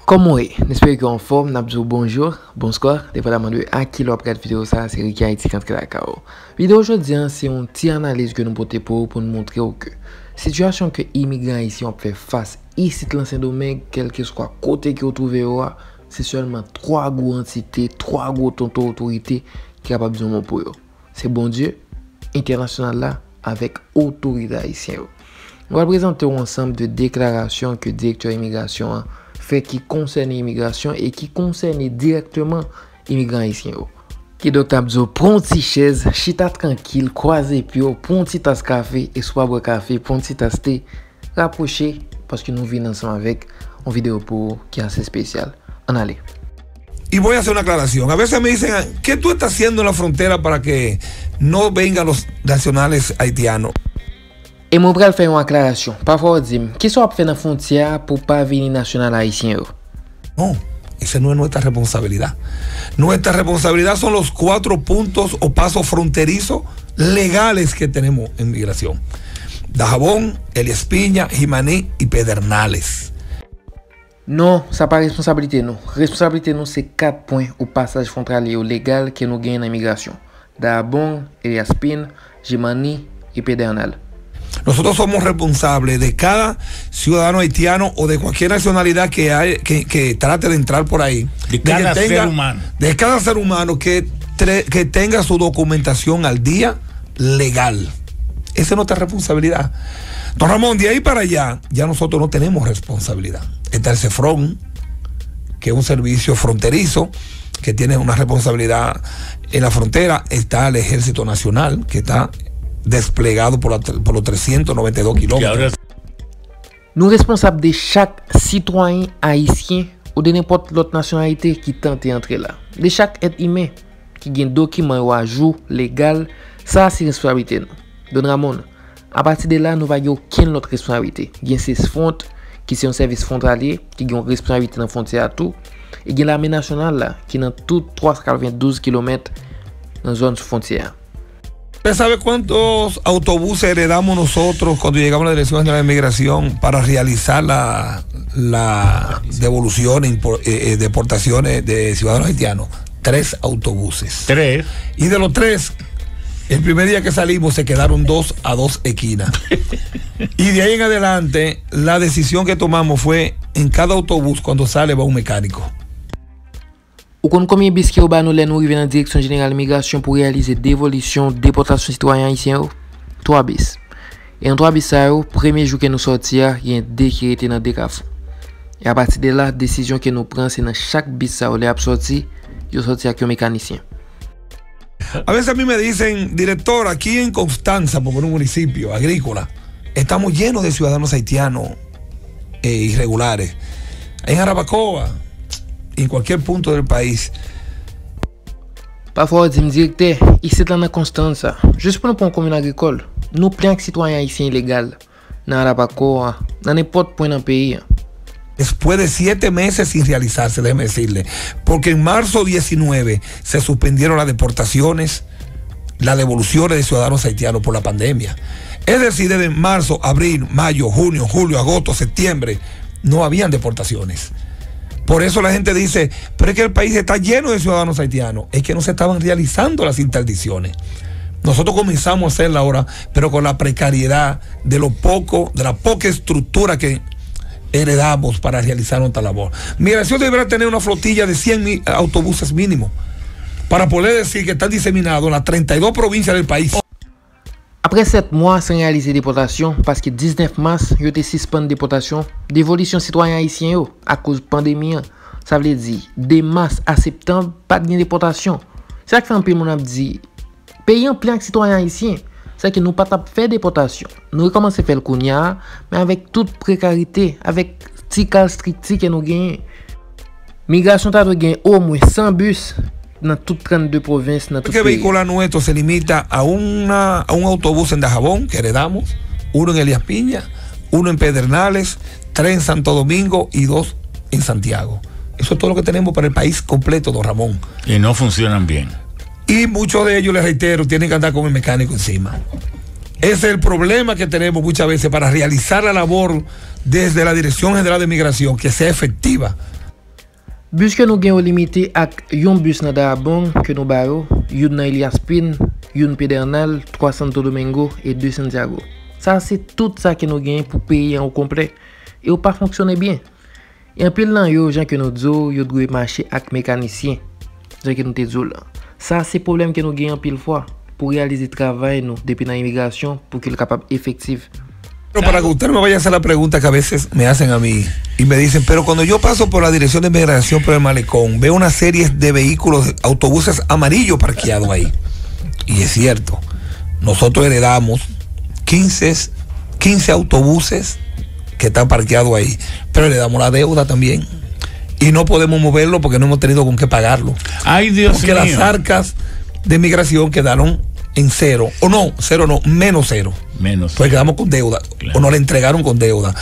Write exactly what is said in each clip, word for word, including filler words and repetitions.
Kòman w ye? M espere ke w anfòm. N ap di w bonjou, bonswa, depandaman de a ki lè w ap gade videyo sa a, se Ricky Haiti ki antre lakay ou. Videyo jodi a, se yon ti analiz ke nou pote pou ou, pou n montre w ke sitiyasyon ke imigran ayisyen yo ap fè fas isit lan Sendomeng, kèlkeswa kote ke w twouve yo a, se sèlman twa gwo antite, twa gwo tonton otorite ki kapab di yon mo pou yo. Se Bondye, entènasyonal la, avèk otorite ayisyen yo. Nou pral prezante w ansanm de deklarasyon ke direktè imigrasyon an fè ki konsène imigrasyon e ki konsène dirèkteman imigran ayisyen yo. Kidonk, n ap di w, pran yon ti chèz, chita trankil, kwaze pye w, pran yon ti tas kafe, e si w pa bwè kafe, pran yon ti tas te, rapwoche, paske nou vin ansanm avèk yon videyo pou ou ki ase espesyal. Ann ale. Y voy a hacer una aclaración. A veces me dicen, "¿Qué tú estás haciendo en la frontera para que no vengan los nacionales haitianos?" E mwen pral fè yon aklarasyon. Pafwa yo di m, "Kisa w ap fè nan fwontyè a pou pa vini nasyonal ayisyen yo?" No, esa no es nuestra responsabilidad. Nuestra responsabilidad son los cuatro puntos o pasos fronterizos legales que tenemos en migración. Dajabón, Elías Piña, Jimaní y Pedernales. Non, sa pa responsablite nou. Responsablite nou se kat pwen ou pasaj fwontalye yo legal ke nou genyen nan imigrasyon. Dajabón, Elías Piña, Jimaní y Pedernales. Nosotros somos responsables de cada ciudadano haitiano o de cualquier nacionalidad que, hay- que, que trate de entrar por ahí. De cada ser humano. De cada ser humano que, tre- que tenga su documentación al día legal. Esa es nuestra responsabilidad. Don Ramón, de ahí para allá, ya nosotros no tenemos responsabilidad. Está el Cefron, que es un servicio fronterizo, que tiene una responsabilidad en la frontera, está el Ejército Nacional, que está desplegado por, la- por los trescientos noventa y dos kilómetros. Nou responsab de chak sitwayen ayisyen ou de nenpòt lòt nasyonalite ki tante antre la. De chak èt imen ki gen dokiman yo ajou, legal, sa a se responsablite nou. Don Ramon, apati de la, nou pa gen okenn lòt responsablite. Gen Cesfront, ki se yon sèvis fwontalye, ki gen yon responsablite nan fwontyè a tou, e gen lame nasyonal la, ki nan tout twa san katrevendouz kilomèt nan zòn sou fwontyè a. ¿Usted sabe cuántos autobuses heredamos nosotros cuando llegamos a la Dirección General de Migración para realizar la, la devolución, impor- eh, eh, deportaciones de ciudadanos haitianos? Tres autobuses. Tres. Y de los tres, el primer día que salimos se quedaron dos a dos esquinas. Y de ahí en adelante, la decisión que tomamos fue en cada autobús cuando sale va un mecánico. Ou konn konbyen bis ke yo ba nou lè nou rive nan Direksyon Jeneral Migrasyon pou reyalize devolisyon, depòtasyon sitwayen ayisyen yo? Twa bis. E nan twa bis sa yo, premye jou ke nou sòti a, gen de ki rete nan de kafou. E apati de la, desizyon ke nou pran, se nan chak bis sa yo, lè y ap sòti, yo sòti ak yon mekanisyen. A veces a mí me dicen, "Director, aquí en Constanza, porque es un municipio agrícola, estamos llenos de ciudadanos haitianos eh, irregulares. En Jarabacoa, en cualquier punto del país." Pafwa yo di m, "Direktè, isit la nan Constanza, jis pou nou pran yon komin agrikòl, nou plen ak sitwayen ayisyen ilegal nan Jarabacoa, nan nenpòt pwen nan peyi a." Después de siete meses sin realizarse, déjeme decirle, porque en marzo diecinueve se suspendieron las deportaciones, las devoluciones de ciudadanos haitianos por la pandemia. Es decir, desde marzo, abril, mayo, junio, julio, agosto, septiembre, no habían deportaciones. Por eso la gente dice, "Pero es que el país está lleno de ciudadanos haitianos." Es que no se estaban realizando las interdicciones. Nosotros comenzamos a hacerla ahora, pero con la precariedad de lo poco, de la poca estructura que heredamos para realizar nuestra labor. Migración deberá tener una flotilla de cien mil autobuses mínimo para poder decir que están diseminados en las treinta y dos provincias del país. Apre sèt mwa san reyalize depòtasyon, paske diznèf mas, yo te sispann depòtasyon, devolisyon sitwayen ayisyen yo akoz pandemi an. Sa vle di, de mas a septanm, pa t gen depòtasyon. Se sa k fè anpil moun ap di, peyi an plen ak sitwayen ayisyen. Sèke nou pa t ap fè depòtasyon. Nou rekòmanse fè l kounye a, men avèk tout prekarite, avèk ti kal estrikti ke nou genyen. Migrasyon ta dwe gen omwen san bis nan tout trannde pwovens, nan tout peyi. Porque vehículo nuestro se limita a una, a un autobús en Dajabón, que heredamos, uno en Elías Piña, uno en Pedernales, tres en Santo Domingo y dos en Santiago. Eso es todo lo que tenemos para el país completo, don Ramón. Y no funcionan bien. Y muchos de ellos, les reitero, tienen que andar con el mecánico encima. Ese es el problema que tenemos muchas veces para realizar la labor desde la Dirección General de Migración, que sea efectiva. Bis ke nou gen yo limite ak yon bis nan Dayabong ke nou ba yo, youn nan Elias Pin, youn Pedernal, twa Santo Domingo e de Santiago. Sa se tout sa ke nou genyen pou peyi an o konplè. E yo pa fonksyone byen. E anpil nan yo, jan ke nou di w, yo dwe mache ak mekanisyen. Jan ke nou te di w lan. Sa se pwoblèm ke nou genyen anpil fwa pou reyalize travay nou depi nan imigrasyon pou ke l kapab efektif. Pero para que ustedes me vayan a hacer la pregunta que a veces me hacen a mí y me dicen, pero cuando yo paso por la dirección de migración por el malecón, veo una serie de vehículos, autobuses amarillos parqueados ahí. Y es cierto, nosotros heredamos quince, quince autobuses que están parqueados ahí, pero heredamos la deuda también. Y no podemos moverlo porque no hemos tenido con qué pagarlo. Ay, Dios Porque las mío. arcas de migración quedaron en cero. O no, cero no, menos cero. Menos. Pues quedamos con deuda. Claro. O nos la entregaron con deuda.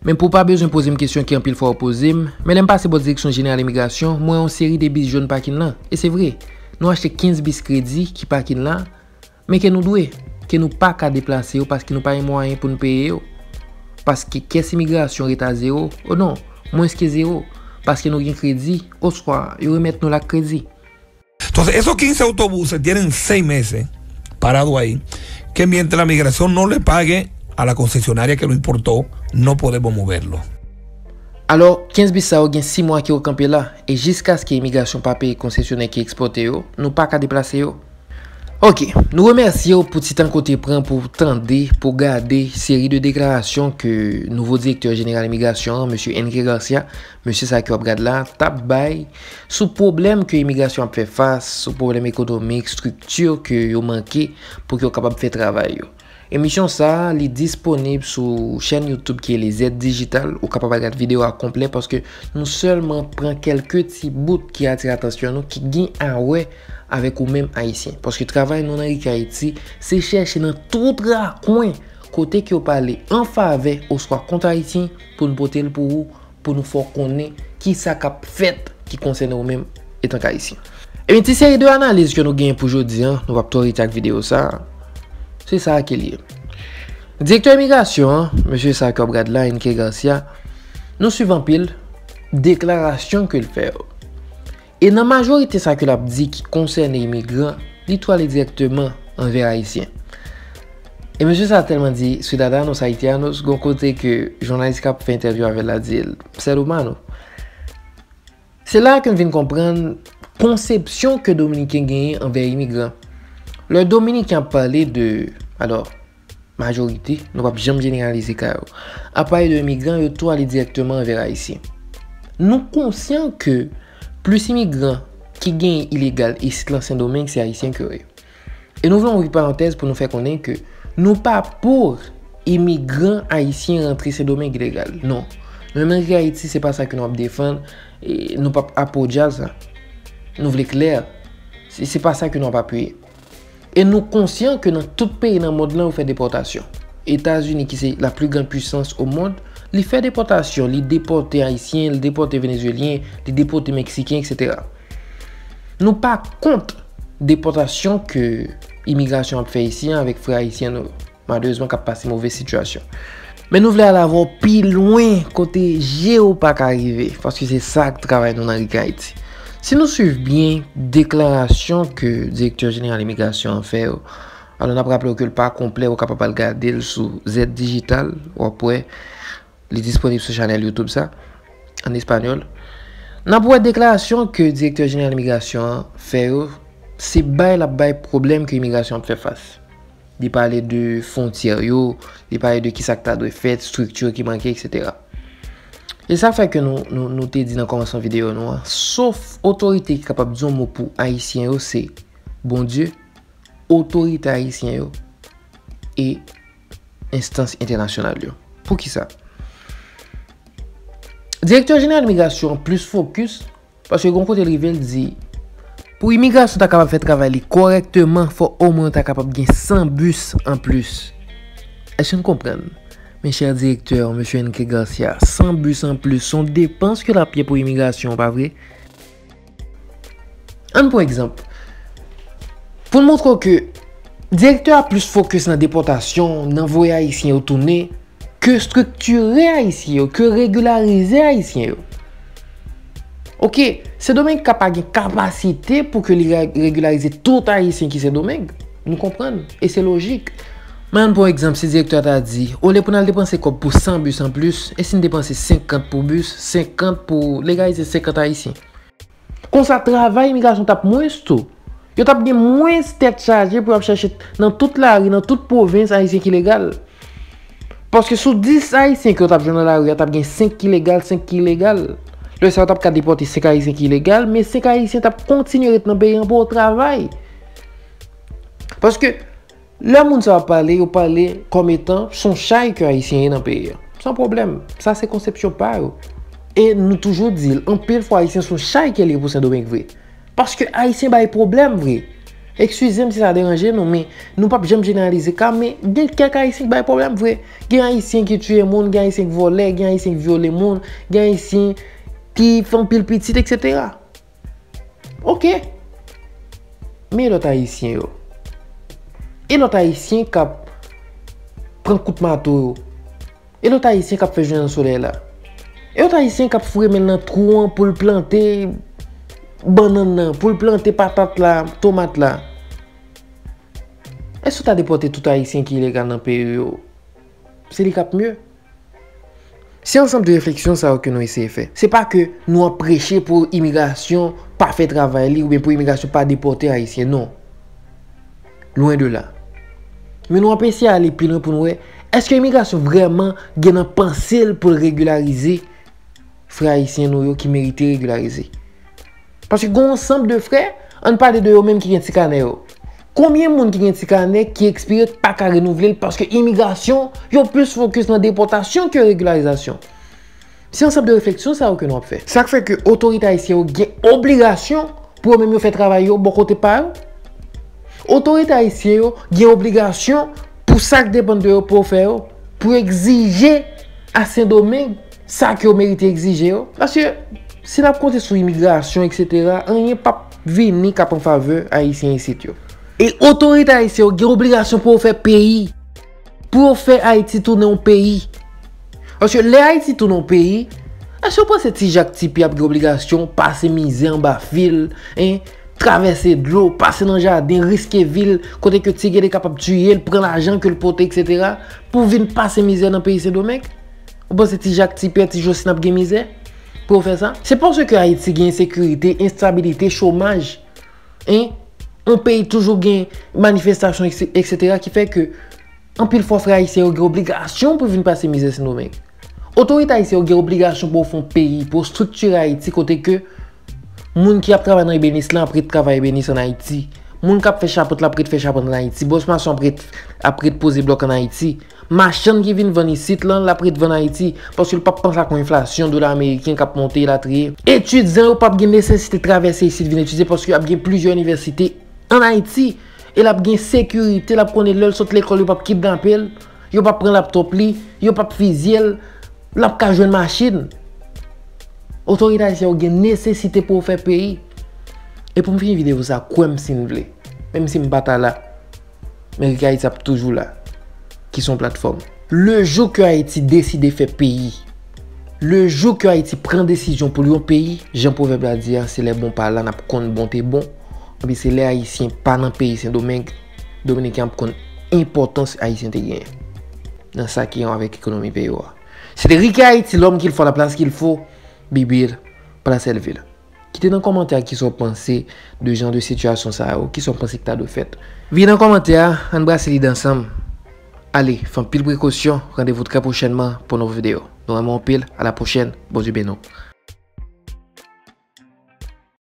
Men pou w pa bezwen poze m kesyon ke anpil fwa w poze m, men lè m pase bò direksyon jeneral imigrasyon, m wè yon seri de bis jòn pakin lan. E se vre, nou achte kenz bis kredi ki pakin la, men ke nou dwe, ke nou pa ka deplase yo paske nou pa gen mwayen pou nou peye yo. Paske kès imigrasyon ret a zewo, o non, mwens ke zewo, paske nou gen kredi, oswa yo remèt nou l ak kredi. Entonces, esos quince autobuses tienen seis meses parados ahí, que mientras la migración no le pague a la concesionaria que lo importó, no podemos moverlo. Alò, kenz bis sa yo gen sis mwa ke yo kanpe la, e jiskaske imigrasyon pa peye konsesyonè ki ekspòte yo, nou pa ka deplase yo. Ok, nou remèsye w pou ti tan ke w te pran pou w tande, pou w gade seri de deklarasyon ke nouvo direktè jeneral imigrasyon an, mesye Enrique Garcia, mesye sa ke w ap gad la, t ap bay sou pwoblèm ke imigrasyon ap fè fas, sou pwoblèm ekonomik, estrikti ke yo manke pou ke yo kapab fè travay yo. Emisyon sa a, li disponib sou chèn YouTube ki rele Zèd Dijital. Ou kapab al gad videyo a konplè paske nou sèlman pran kèlke ti bout ki atire atansyon nou, ki gen a wè avèk ou menm Ayisyen. Paske travay nou nan Rikayiti, se chèche nan tout rakwen kote ke yo pale an favè oswa kont Ayisyen pou n pote l pou ou, pou nou fè w konnen kisa k ap fèt ki konsène ou menm etanke Ayisyen. Ebyen, ti seri de analiz ke nou genyen pou jodi a, nou p ap twò rete ak videyo sa a, se sa a ke l ye. Direktè imigrasyon an, mesye sa a ke w ap gad la, Enrique Garcia, nou swiv anpil deklarasyon ke l fè yo. E nan majorite sa ke l ap di ki konsène imigran, li tou ale dirèkteman anvè Ayisyen. E mesye sa a tèlman di Ciudadanos Haitianos, gon kote ke jounalis k ap fè entèvyou avè l la di l, Ser humano. Se la ke n vin konprann konsepsyon ke Dominiken genyen anvè imigran. Lè Dominiken ap pale de, alò, majorite, nou p ap janm jeneralize ka yo, ap pale de imigran, yo tou ale dirèkteman anvè Ayisyen. Nou konsyan ke plis imigran ki genyen ilegal isit lan Sendomeng, se Ayisyen ke yo ye. E nou vle ouvri parantèz pou nou fè konnen ke nou pa pou imigran ayisyen rantre Sendomeng ilegal. Non. Nou menm nan Rikayiti, se pa sa ke nou ap defann, e nou p ap apodyal sa. Nou vle klè. Se, se pa sa ke nou ap apiye. E nou konsyan ke nan tout peyi nan mond lan, yo fè depòtasyon. Etazini, ki se la plus grande puissance au monde, li fè depòtasyon, li depòte Ayisyen, li depòte Venezuelyen, li depòte Meksiken, etsetera. Nou pa kont depòtasyon ke imigrasyon ap fè isi an avèk frè ayisyen nou yo, malerezman k ap pase move sitiyasyon. Men nou vle al avè w pi lwen kote je w pa ka rive, paske se sa k travay nou nan Rikayiti. Si nou swiv byen deklarasyon ke direktè jeneral imigrasyon an fè yo, alò n ap raple w ke l pa konplè, ou kapab al gade l sou Zèd Dijital, w ap wè li disponib sou chanèl YouTube sa, an espanyòl. N ap wè deklarasyon ke direktè jeneral imigrasyon an fè yo, se bay l ap bay pwoblèm ke imigrasyon ap fè fas. Li pale de fwontyè yo, li pale de kisa k ta dwe fèt, estrikti ki manke, etsetera. E sa fè ke nou, nou, nou te di nan kòmansman videyo nou an, sof otorite ki kapab di yon mo pou Ayisyen yo, se Bondye, otorite ayisyen yo e enstans entènasyonal yo. Poukisa? Direktè jeneral imigrasyon an plis fokis, paske gon kote l rive, l di, pou imigrasyon ta kapab fè travay li kòrèkteman, fò omwen yo ta kapab gen san bis anplis. Èske n konprann? Men chè direktè, mesye Enrique Garcia, san bis anplis, se yon depans ke l ap ye pou imigrasyon, pa vre? Ann pran egzanp. Pou n montre w ke direktè a plis fokis nan depòtasyon, nan voye ayisyen yo tounen, ke estriktire ayisyen yo, ke regilarize ayisyen yo. Ok, Sendomeng ka pa gen kapasite pou ke li re-, regilarize tout Ayisyen ki Sendomeng. Nou konprann, e se lojik. Men ann pran yon egzanp, si direktè a ta di, olye pou n al depanse kòb pou san bis anplis, e si n depanse senkant pou bis, senkant pou legalize senkant Ayisyen? Konsa, travay imigrasyon t ap mwens tou. Yo t ap gen mwens tèt chaje pou y ap chèche nan tout lari, nan tout pwovens, Ayisyen ki legal. Paske sou dis Ayisyen ke yo t ap jwenn nan lari a, t ap gen senk ki legal, senk ki ilegal. Lè sa, yo t ap ka depòte senk Ayisyen ki ilegal, men senk Ayisyen t ap kontinye ret nan peyi an pou yo travay. Paske lè moun sa yo ap pale, yo pale kòm etan se yon chay ke Ayisyen ye nan peyi a. San pwoblèm. Sa se konsepsyon pa yo. E nou toujou di l, anpil fwa Ayisyen se yon chay ke l ye pou Sendomeng vre. Paske Ayisyen bay pwoblèm vre. Eskize m si sa deranje nou, men nou p ap janm jeneralize ka, men gen kèk Ayisyen ki bay pwoblèm vre. Gen Ayisyen ki tiye moun, gen Ayisyen ki vòlè, gen Ayisyen ki vyole moun, gen Ayisyen ki fè anpil pitit, etsetera. Ok. Men e lòt Ayisyen yo? E lòt Ayisyen k ap pran kout mato yo? E lòt Ayisyen k ap fè jounen nan solèy la? E lòt Ayisyen k ap foure men l nan twou an pou l plante bannann nan, pou l plante patat la, tomat la? Èske w ta depòte tout Ayisyen ki ilegal nan peyi yo? Se li k ap mye. Se ansanm de refleksyon sa yo ke nou eseye fè. Se pa ke nou ap preche pou imigrasyon pa fè travay li oubyen pou imigrasyon pa depòte Ayisyen, non. Lwen de la. Men nou ap eseye ale pi lwen pou n wè, èske imigrasyon vrèman gen nan panse l pou l regilarize frè ayisyen nou yo ki merite regilarize? Paske gen yon sanm de frè, ann pale de yo menm ki gen ti kanè yo. Konbyen moun ki gen ti kanè ki ekspire k pa ka renouvle l paske imigrasyon, yo plis fokis nan depòtasyon ke regilarizasyon? Se ansanm de refleksyon sa yo ke nou ap fè. Sa k fè ke otorite ayisyen yo gen obligasyon pou yo menm yo fè travay yo bò kote pa yo. Otorite ayisyen yo gen obligasyon pou sa k depann de yo pou yo fè yo, pou yo egzije a Sendomeng sa ke yo merite egzije yo. Paske si n ap konte sou imigrasyon, etsetera, anyen p ap vini k ap an favè ayisyen isit yo. E otorite ayisyen yo gen obligasyon pou yo fè peyi, pou yo fè Ayiti tounen yon peyi. Paske lè Ayiti tounen yon peyi, èske w panse Ti Jak Ti Pye ap gen obligasyon pase mizè anba fil, en, travèse dlo, pase nan jaden, riske vi l, kote ke ti gele kapab tiye l, pran lajan ke l pote, etsetera, pou vin pase mizè nan peyi Sendomeng? Ou panse Ti Jak Ti Pye, Ti Josin ap gen mizè pou yo fè sa? Se paske Ayiti gen ensekirite, enstabilite, chomaj, en, yon peyi toujou gen manifestasyon, etsetera, ki fè ke anpil fwa frè ayisyen yo gen obligasyon pou vin pase mizè Sendomeng. Otorite ayisyen yo gen obligasyon pou yo fè yon peyi, pou yo estriktire Ayiti kote ke moun ki ap travay nan ebenis lan ap ret travay ebenis ann Ayiti. Moun k ap fè chapant lan ap ret fè chapant ann Ayiti. Bòs mason ap ret, ap ret poze blòk ann Ayiti. Machann ki vin vann isit lan, l ap ret vann Ayiti, paske l p ap panse ak yon enflasyon dola ameriken k ap monte elatriye. Etidyan yo p ap gen nesesite travèse isit vin etidye, paske ap gen plizyè inivèsite ann Ayiti, e l ap gen sekirite, l ap konnen lè l sot lekòl, yo p ap kidnape l, yo p ap pran laptòp li, yo p ap fizye l, l ap ka jwenn machin. Otorite ayisyen yo gen nesesite pou yo fè peyi. E pou m fini videyo sa, kwè m si n vle, menm si m pa ta la, men Riki Ayiti ap toujou la, ki se yon platfòm. Le jou ke Ayiti deside fè peyi, le jou ke Ayiti pran desizyon pou l yon peyi, jan pwovèb la di a, se lè bon pa la n ap konn bon te bon. Epi se lè Ayisyen pa nan peyi Sendomeng, Dominiken ap konn enpòtans Ayisyen te genyen nan sa ki an avèk ekonomi peyi yo a. Se te Riki Ayiti, l'homme qu'il faut, la place qu'il faut, Bibil, pa la sèl vil. Kite nan kòmantè a kisa w panse de jan de sitiyasyon sa yo, kisa w panse ki ta dwe fèt. Vin nan kòmantè a, ann brase lide ansanm. Ale, fè anpil prekosyon, randevou trè pwochènman pou yon nouvo videyo. Nou renmen w anpil, a la pwochèn, Bondye beni w.